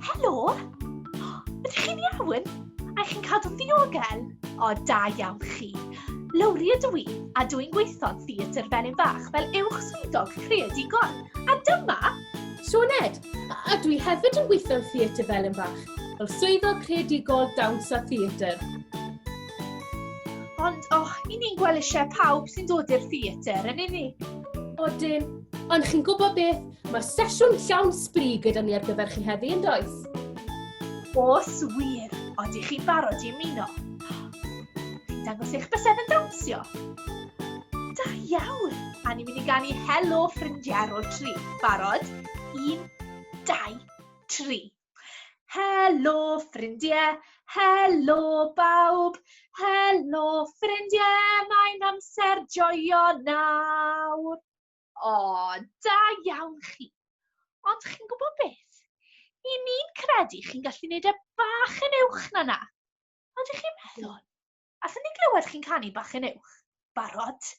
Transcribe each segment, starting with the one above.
Helo! Ydych chi'n iawn? A chi'n cadw'n ddiogel? O, da iawn chi. Lowri ydw i, a dw i'n gweithio'n Theatr Felin Fach fel uwch swyddog creadigol. A dyma... Sioned, a dwi hefyd yn gweithio'n Theatr Felin Fach fel swyddog creadigol dawns a theatr. Ond, oh, i ni'n gweld eisiau pawb sy'n dod i'r theatr, yn ni? Odyn, ond chi'n gwybod beth? Mae sesiwn llawn sbri gyda ni ar gyfer chi heddi, yn does? Os wir, odych chi'n barod i ymuno? Chi'n dangos eich bysedd yn dawnsio? Da iawn! A ni'n mynd i ganu helo ffrindiau ar ôl tri. Barod? Un, dau, tri. Helo ffrindiau, helo bawb, helo ffrindiau, mae'n amser joio nawr. O, da iawn chi. Ond chi'n gwybod beth? I ni'n credu chi'n gallu gwneud e bach yn uwch na na. Ydych chi'n meddwl? Allwn ni glywed chi'n canu bach yn uwch? Barod?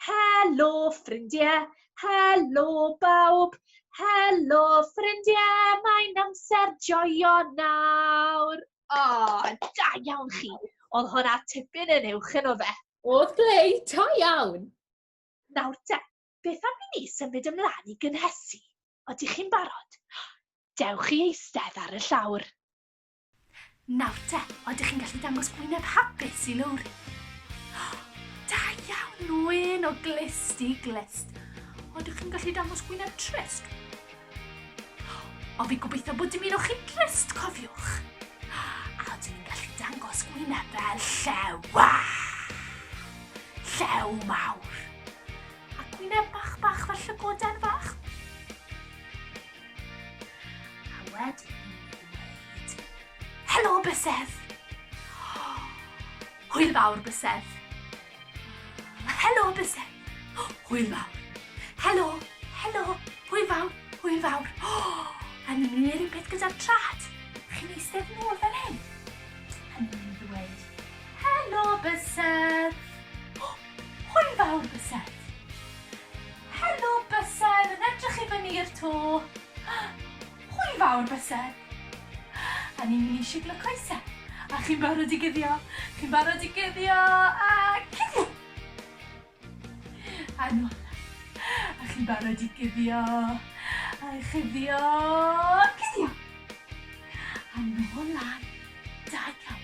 Helo ffrindiau, helo bawb, helo ffrindiau, mae'n amser joio nawr. O, da iawn chi. Oedd hwnna tipyn yn uwch yn o fe. Oedd Glei, da iawn. Nawr te, beth am i ni symud ymlaen i gynhesu? Ydych chi'n barod? Dewch i eistedd ar y llawr. Nawr te, ydych chi'n gallu dangos gwyneb hapus i Lowri? Da iawn, wyn o glust i glust. Ydych chi'n gallu dangos gwyneb trist? O, fi gobeithio bod dim un o chi'n drist, cofiwch. A ydyn ni'n gallu dangos gwyneb fel llew. Wah! Llew mawr. A gwyneb bach bach fel llygoden fach. A wedyn ni'n dweud, helo bysedd. Hwyl fawr bysedd. Helo bysedd. Hwyl fawr. Helo, helo, hwyl fawr, hwyl fawr. Oh, a ni'n mynd i'r un peth gyda'r trad. Chi'n eistedd nôl fel hyn. A ni'n mynd i ddweud, helo bysedd. Oh, hwyl fawr bysedd. Helo bysedd yn edrych i fyny i'r to. Hwyl fawr bysedd. A ni'n mynd i siglo coesau. A chi'n barod i guddio? Chi'n barod i guddio? A cuddio! A nôl. A chi'n barod i guddio? A chuddio. Cuddio! A nôl lan. Da iawn.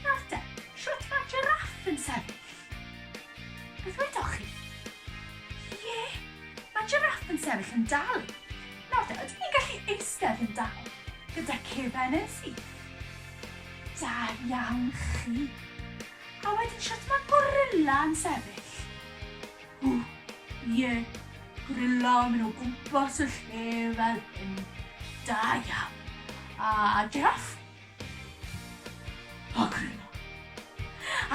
Nawr te, shwt mae jiraff yn sefyll? Beth wedoch chi? Ie, mae jiraff yn sefyll yn dal. Nawr te, ydyn ni'n gallu eistedd yn dal gyda cefen yn syth? Da iawn chi. A wedyn shwt mae gorilla yn sefyll? Ww, ie, gorilla yn mynd o gwmpas y lle fel hyn. Da iawn. A jiraff? A gorilla.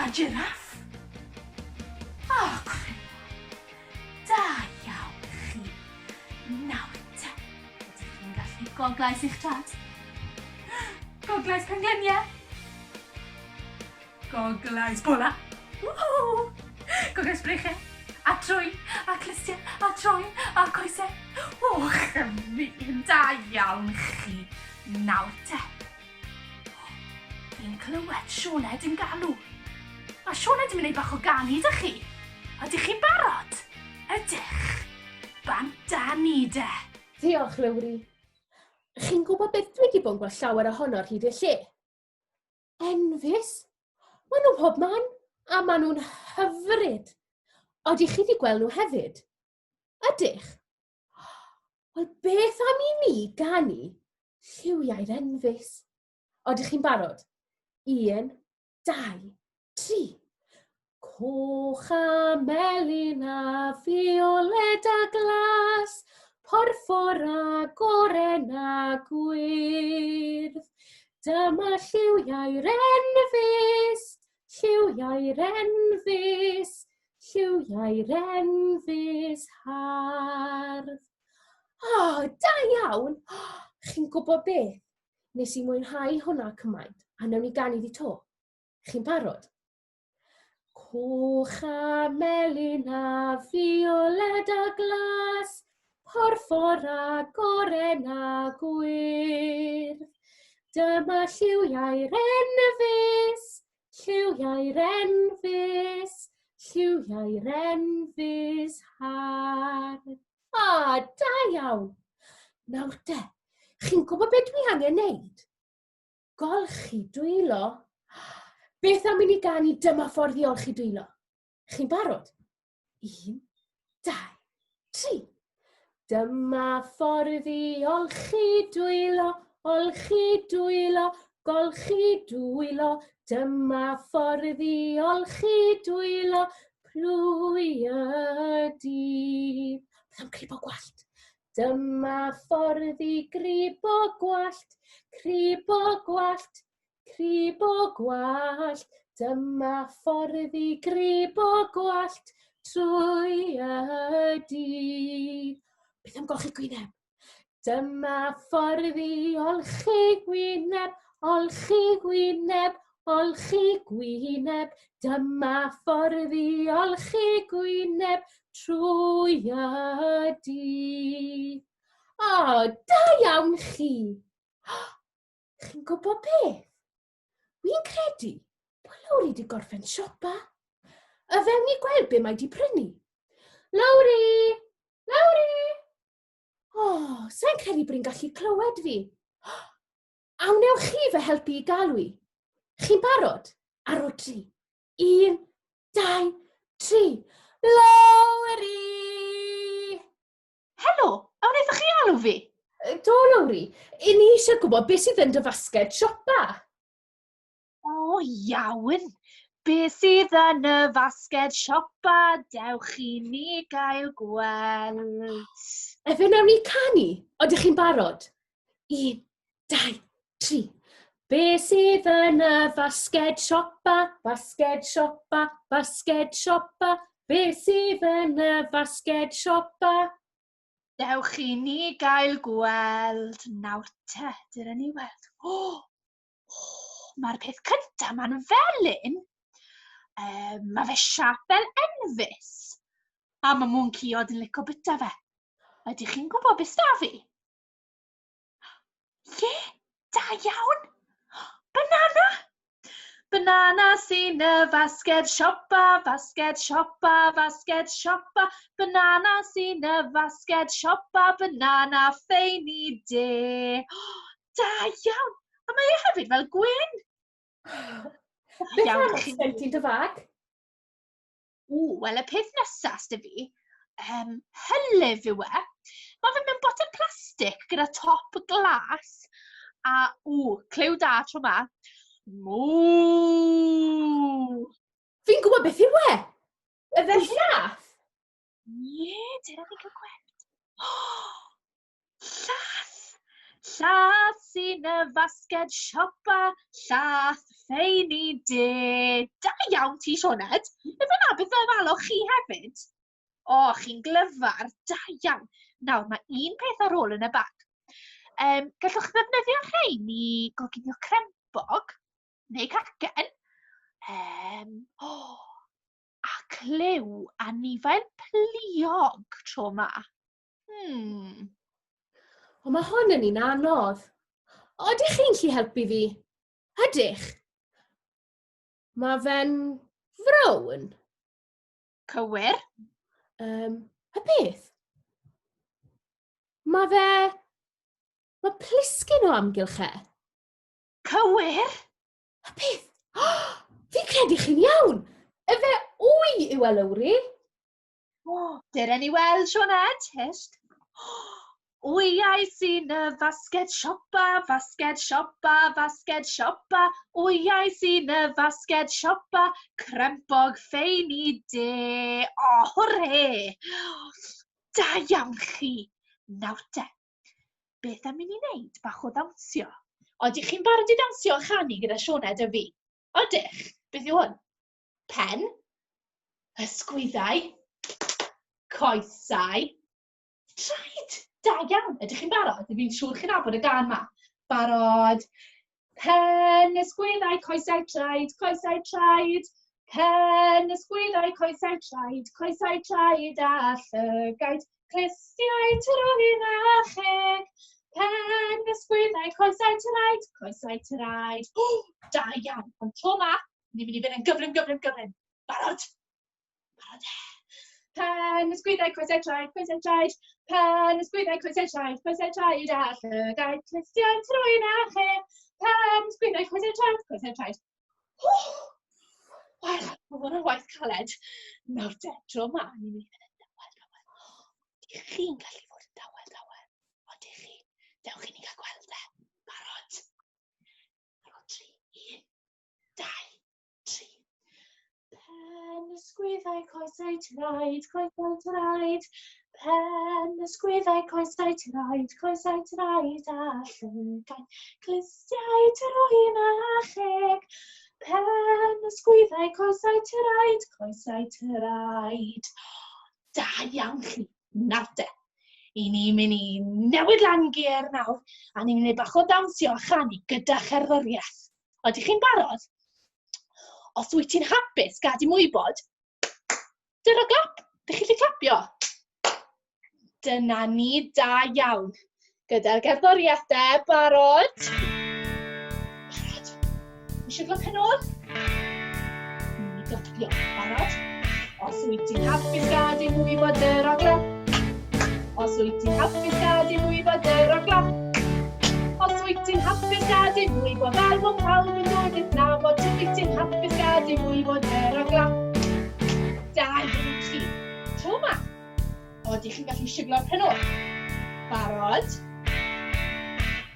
A jiraff? A gorilla. Da iawn chi. Nawr te, ydych chi'n gallu goglais eich tad? Goglais pengliniau? Goglais bola. Woohoo! Goglais breichiau. A trwy, a clustiau, a troi, a coesau. O, chymyn, da iawn chi. Nawr te. Fi'n clywed Sioned yn galw. Mae Sioned yn mynd i bach o ganu, ydych chi? Ydych chi'n barod? Ydych. Bant a ni de. Diolch, Lowri. Chi'n gwybod beth dwi wedi bod yn gweld llawer ohono ar hyd y lle? Enfys. Maen nhw pob man, a maen nhw'n hyfryd. Oedych chi wedi gweld nhw hefyd? Ydych? Wel, beth am i ni ganu lliwiau'r enfys? Oedych chi'n barod? Un, dau, tri. Coch a melyn a fioled a glas, porffor a goren a gwyrdd. Dyma lliwiau'r enfys, lliwiau'r enfys, lliwiau'r enfys hardd. O, oh, da iawn! Oh, chi'n gwybod beth? Nes i mwynhau hwnna cymaint, a newn ni ganu ddi to. Chi'n barod? Coch a melyn a fioled a glas, Porffor a goren a gwyrdd. Dyma lliwiau'r enfys, lliwiau'r enfys, lliwiau'r enfys hardd. A, da iawn! Nawr te, chi'n gwybod beth dwi angen neud? Golchi dwylo. Beth am i ni ganu dyma ffordd i olchi dwylo? Chi'n barod? Un, dau, tri. Dyma ffordd i olchi dwylo, olchi dwylo, golchi dwylo. Dyma ffordd i olchi dwylo, plwy ydi. Beth am cribo gwallt? Dyma ffordd i gribo gwallt, cribo gwallt, Cribo gwallt, dyma ffordd i gribo gwallt trwy y dydd. Beth am golchi gwyneb? Dyma ffordd i olchi gwyneb, olchi gwyneb, olchi gwyneb. Dyma ffordd i olchi gwyneb trwy y dydd. O, da iawn chi! Chi'n gwybod beth? Wi'n credu bod Lowri di gorffen siopa. Y fewn ni gweld be mae di prynu. Lowri! Lowri! O, oh, sa'n credu bod hi'n gallu clywed fi. A wnewch chi fy helpu i galw i? Chi'n barod? Ar ôl tri. Un, dau, tri. Lowri! Helo, a wnaethoch chi alw fi? Do, Lowri. I ni eisiau gwybod beth sydd yn dy fasged siopa. O, iawn. Be sydd yn y fasged siopa? Dewch i ni gael gweld. Efe nawn ni canu? Odych chi'n barod? Un, dau, tri. Be sydd yn y fasged siopa? Basged siopa, basged siopa. Be sydd yn y fasged siopa? Dewch i ni gael gweld. Nawr te, dyna ni weld. O, oh, mae'r peth cyntaf ma'n felyn. Um, mae fe siap fel enfys. A mae mwnciod yn lico byta fe. Ydych chi'n gwybod beth sda fi? Ie, da iawn. Banana! Banana sy'n y fasged siopa, fasged siopa, fasged siopa. Banana sy'n y fasged siopa, banana ffein i de. Da iawn! A mae e hefyd fel gwyn. Beth arall sgen ti yn dy fag? Ww, wel y peth nesaf s'da fi, um, hylif yw e. Mae fe mewn botel plastig gyda top glas. A, ww, clyw da tro ma. Mŵ! Fi'n gwybod beth yw e! Yfe llath? Ie, dyna fi'n cael gweld. Llath! Llath sy'n y fasged siopa, llath ffein i de. Da iawn ti, Sioned. Efe na beth ddyfaloch chi hefyd? O, chi'n glyfar, da iawn. Nawr, mae un peth ar ôl yn y bag. Um, gallwch ddefnyddio rhain i goginio crempog neu cacen. Um, oh, a clyw anifail pluog tro ma. Hmm. O, mae hon yn un anodd. O, ydych chi'n lli helpu fi? Ydych? Mae fe'n frown. Cywir. Um, y beth? Mae fe... Mae plisgyn o amgylch e. Cywir. Y beth? Oh, fi'n credu chi'n iawn. Efe wy yw e, Lowri. O, dere ni weld, Sioned, hysg. Wyau sy'n y fasged siopa, fasged siopa, fasged siopa. Wyau sy'n y fasged siopa, crempog ffein i de. O, hwre! Da iawn chi! Nawr te, beth am i ni wneud bach o ddawnsio? Odych chi'n barod i ddawnsio a chanu gyda Sioned a fi? Odych? Beth yw hwn? Pen, ysgwyddau, coesau, traed. Da iawn. Ydych chi'n barod? Fi'n siŵr chi'n nabod y gan ma. Barod. Pen, ysgwyddau, coesau, traed, coesau, traed. Pen, ysgwyddau, coesau, traed, coesau, traed a llygaid, clustiau, trwyn a cheg. Pen, ysgwyddau, coesau, traed, coesau, traed. O, da iawn. Ond tro ma, ni'n mynd i fynd yn gyflym, gyflym, gyflym. Barod? Barod e. Pen, ysgwyddau, coesau, traed, coesau, traed. Pen, ysgwyddau, coesau, traed, coesau, traed a llygaid, clustiau, trwyn a cheg. Pen, ysgwyddau, coesau, traed, coesau, traed. Wel, oedd hwnna'n waith caled. Nawr te, tro yma, ni'n mynd i fynd yn dawel, dawel. Dych chi'n gallu fod yn dawel, dawel. O, dych chi. Dewch i ni gael gweld e. Barod? Ar ôl 3, 1, 2, 3. Pen, ysgwyddau, coesau, traed, coesau, traed. Pen, ysgwyddau, coesau, traed, coesau, traed a llygaid. Clustiau, trwyn a cheg. Pen, ysgwyddau, coesau, traed, coesau, traed. Da iawn chi. Nawr te. I ni'n mynd i newid lan gear nawr, a ni'n mynd i bach o ddawnsio a chanu gyda cherddoriaeth. Ydych chi'n barod? Os wyt ti'n hapus, gad i mi wybod. Dyna glap. Dych chi'n gallu clapio? Dyna ni, da iawn. Gyda'r gerddoriaeth de, barod? Barod. Eisiau glap yn ôl? Ni glapio, barod? Os wyt ti'n hapus, gad i mi wybod yr ogla. Os wyt ti'n hapus, gad i mi wybod yr ogla. Os wyt ti'n hapus, gad i mi wybod fel bod pawb yn dod i'th nabod. Os wyt ti'n hapus, gad i mi wybod yr ogla. Da iawn chi. Tro ma. O, ydych chi'n gallu siglo'r pen ôl? Barod?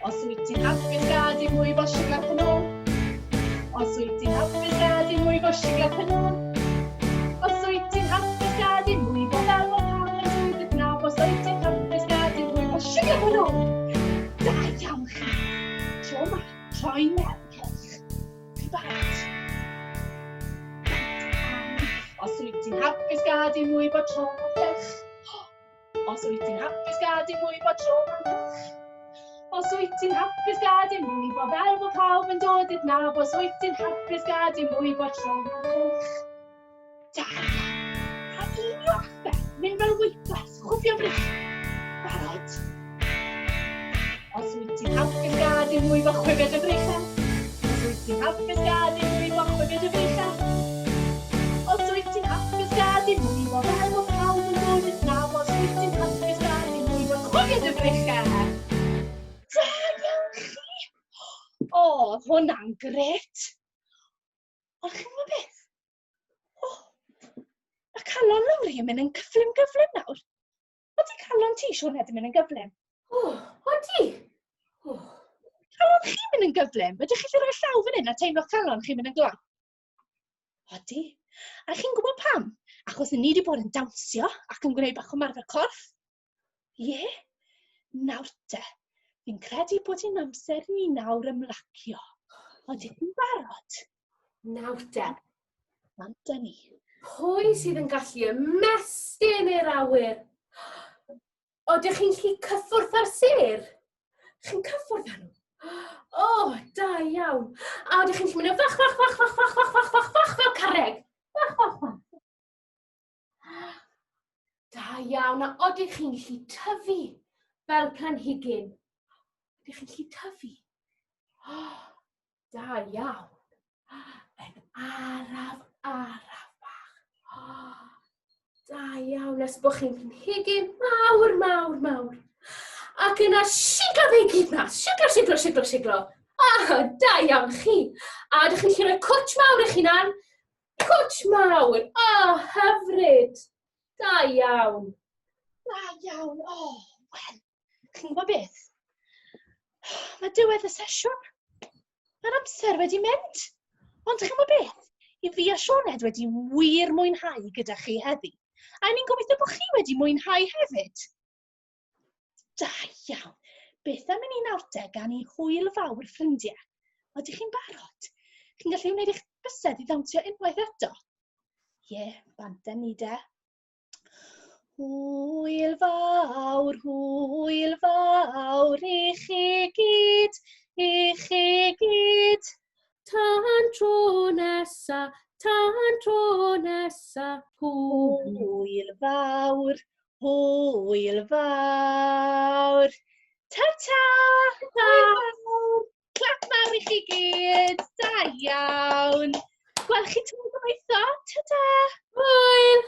Os wyt ti'n hapus, gad i mi wybod siglo'r pen ôl. Os wyt ti'n hapus, gad i mi wybod siglo'r pen ôl. Os wyt ti'n hapus, gad i mi wybod fel bod pawb yn dod i'th nabod. Os wyt ti'n hapus, gad i mi wybod siglo'r pen ôl. Da iawn chi. Tro ma, troi mewn cylch. Chi'n barod? Os wyt ti'n hapus gad i mwy bod tro mewn cylch. Os wyt ti'n hapus gad i mwy bod tro mewn cylch. Os wyt ti'n hapus gad i mwy bod fel bod pawb yn dod i'r nab. Os wyt ti'n hapus gad i mwy bod tro mewn cylch. Da iawn. A un i orffen, mynd fel weipers, chwifio brych. Barod? Os wyt ti'n hapus gad i mwy fo chwifio dy freichau. Os wyt ti'n hapus gad i mwy fo chwifio dy freichau. Os wyt ti'n hapus gad i mwy fo fel bod pawb yn dod i'r nab. Os wyt ti'n hapus gad i mwy fo chwifio dy freichau. Da iawn chi! O, oedd hwnna'n gret! Ond chi'n gwybod beth? O, mae calon Lowri yn mynd yn gyflym gyflym nawr. Ydy calon ti, Sioned, yn mynd yn gyflym? O, ydy. O. Calon chi'n mynd yn gyflym? Ydych chi'n rhoi llaw fan hyn a teimlo'ch calon chi'n mynd yn gloi? Ydy. A chi'n gwybod pam? Achos ni wedi bod yn dawnsio ac yn gwneud bach o marfer corff. Ie? Yeah. Nawr te, fi'n credu bod hi'n amser ni nawr ymlacio. Ydych chi'n barod? Nawr te. Bant â ni. Pwy sydd yn gallu ymestyn i'r awyr? Ydych chi'n gallu cyffwrdd â'r sêr? Chi'n cyffwrdd â nhw? O, oh, da iawn. A ydych chi'n gallu mynd yn fach, fach, fach, fach, fach, fach, fach, fach, fach, fel carreg? Fach, fach, fach. Da iawn, a odych chi'n gallu tyfu fel planhigyn? Ydych chi'n gallu tyfu? Da iawn. Yn araf, araf bach. Da iawn, nes bod chi'n planhigyn mawr, mawr, mawr. Ac yna siglo fe i gyd mas. Siglo, siglo, siglo, siglo. Ah, da iawn chi. A ydych chi'n gallu rhoi cwtch mawr i'ch hunan. Cwtsh mawr! O, oh, hyfryd! Da iawn. Da iawn. O, oh, wel, chi'n gwybod beth? Mae diwedd y sesiwn. Mae'r amser wedi mynd. Ond chi'n gwybod beth? I fi a Sioned wedi wir mwynhau gyda chi heddi. A ni'n gobeithio bod chi wedi mwynhau hefyd. Da iawn. Beth am i ni nawr te gan i hwyl fawr ffrindiau? Ydych chi'n barod? Chi'n gallu wneud eich bysedd i ddawnsio unwaith eto? Ie, yeah, bant â ni de. Hwyl fawr, hwyl fawr i chi gyd, i chi gyd. Tan tro nesa, tan tro. Hwyl fawr! Ta-ta! Ta! Hwyl fawr! Clap mawr i chi gyd! Da iawn! Gweld chi 'to gobeithio! Ta-ta! Hwyl!